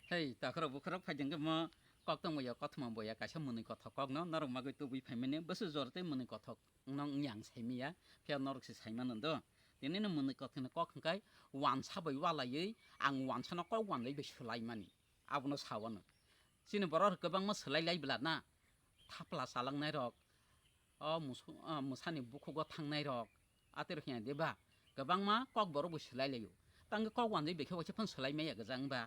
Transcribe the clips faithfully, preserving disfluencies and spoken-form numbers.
Hei, takhorok bukhorok phaijeng khe mo koktwma boya, kothoma boya, kaisa mwnwi kothok kokno norok magwi tubui phaimani, bwswk jora tei mwnwi kothok no wngya ang saimanya, phiya norok se saimano do. Tinino mwnwi kothokni kok hwnkhe wansa bai walaiwi ang wansano kok wanlai bai swlaimani, abono sawano. Chini borok kwbangma swlai lai bla na, thapla chalangnairok, o musu-, o mwsani bukhugo thangnairok, atero hiya de ba, kwbangma kokborok bo swlai laio. Tangkhe kok wanjwi bai khe waisa phano swlai maya gwjang ba.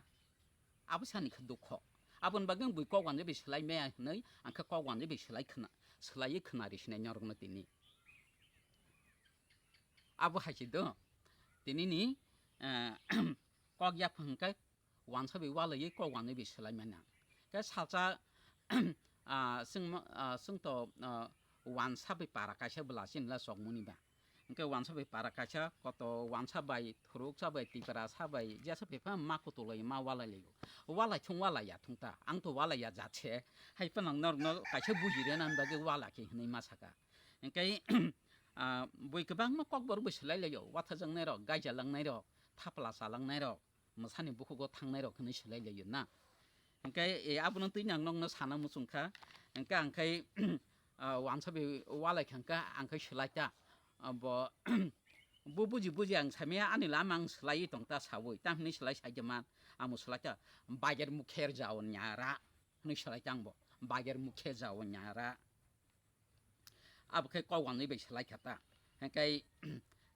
Abo sani khe dukho. Aboni bagwi bui kok wanjwi bai swlai maya hinwi ang khe kok wanjwi bai swlai khna, swlaiwi khna ri sinai norokno tini. Abo hai se do. Tinini, eh, kok yaphang khe wansa bai walaiwi kok wanjwi bai swlai manya. Khe salsa, ah, chwng ma-, ah, chwng to, ah, wansa bai para kaisa bwla chini la chokmani ba. Hwnkhe wansa bai para kaisa koto wansa bai thuruksa bai tiprasa bai jesa bai pha ma kutulwi ma walai laio. Walai thung walai ya thung ta. Ang to walai ya jat se. Hai phano ang norokno kaisa buji rwna bagwi wala khe hinwi ma saka. Hwnkhe, ah, bui kwbangma kokborok bai swlai laio. Wathajaknairok, gaijalangnai rok, thapla chalangnairok, mwsani bukhugo thangnairok hinwi swlai laio na. Hwnkhe, e, abono twi ang nokno sana muchung kha. Hwnkhe ang khai, ah, wansa bai walai kha hwnkhe ang khai swlai ta. Ah, bo, bo buji buji ang samya ani lama ang swlaiwi tong ta saui. Tamo hinwi swlai sai man, amo swlai ta. Bager mukher jao nyara. Hinwi swlai ta ang bo. Bager mukher jao nyara. Abo khe kok wanwi bai swlai kha ta. Hwnkhe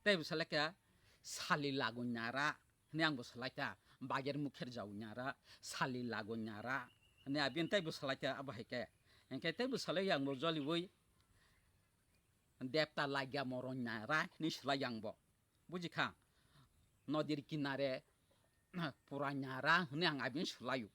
tei bo swlai kha sali lago nyara hwnwi ang bo swlai kha. Bager mukher jao nyara, sali lago nyara hwnwi abini tei bo swlai kha abo hai khe. Hwnkhe tei bo swlai ang bo joliui depta lagya moro nyara hwnwi swlai ang bo. Buji kha? Nodir kinare pura nyara hwnwi ang abini swlaio.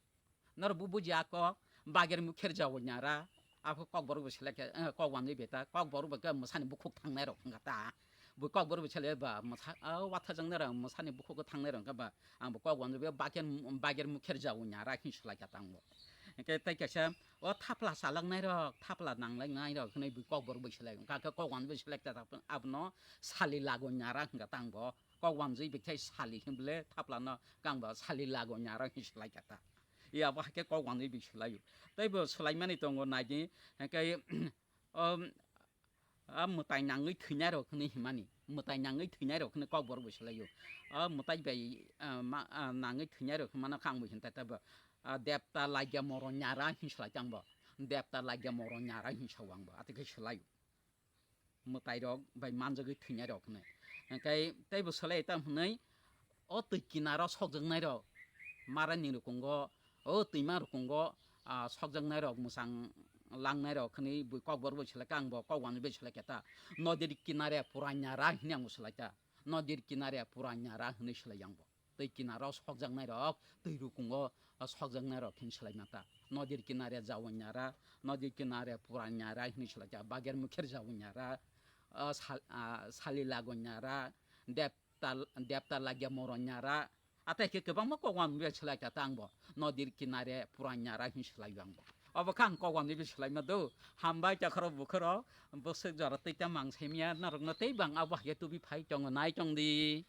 Norok bo buji ako bager mukher jao nyara. Ako kokborok bo selek, eh, kok wanwi beta, kokborok bo ke mwsani bukhuk thangnai rok wngkha ta. Bo kokborok bo selek ba mwsa, ah, wathajaknai rok mwsani bukhuk thangnai rok wngkha ba. Ang bo kok wanwi be bager, bager mukher jao nyara hin swlai kha tang bo. Hwnkhe tei kaisa o thapla chalaknai rok, thapla nanglai nai rok hwnwi bo kokborok bo selek. Wngkha khe kok wanwi bo selek ta abono sali lago nyara hwnkha tang bo. Kok wanjwi bikthai sali hinble thaplano kangba sali lago nyara hin swlai kha ta. Iya bo haikhe kok wanjwi bi swlaio. Tei bo swlaimani tongo naidi, hwnkhe, o, a mwtai nangwi thwinai rok hwnwi himani. Mwtai nangwi thwinai rok hwnwi kokborok bo swlaio. A mwtai bai, a, ma, a, nangwi thwinai rok hwnmano kang bo hinta tei bo, a, depta lagya moro nyara hin swlai tang bo. Depta lagya moro nyara hin sao ang bo. Atwkhe swlaio. Mwtairok bai manjagwi thwinairok hwnwi. Hwnkhe teibo swlai tam hwnwi o twi kinaro sokjaknairok, marani rukungo, o twima rukungo, ah, sokjaknairok, mwchang langnairok hwnwi bui kokborok bai swlai kha, ang bo kok wanwi bai swlai kha ta. Nodir kinare pura nyara hwnwi ang bo swlai kha. Nodir kinare pura nyara hwnwi swlai ang bo. Twi kinaro sokjaknai rok, twi rukungo sokjaknai rok hin swlai mata. Nodir kinare jawanyara, nodir kinare puranyara hinwi swlai ta. Bager mukher jawanyara, ah, sal-, ah, sali lagonyara, depta, depta lagya moronyara. Atai khe kwbangma kok wan bia swlai ta tang bo. Nodir kinare puranyara hin swlai ang bo. Obo kha ang kok wan bia swlai ma do. Hambai takhoro bukhoro, bwswk jora twi ta mang saimya, norokno tei bang abo hai tubi phai tongo nai tong di.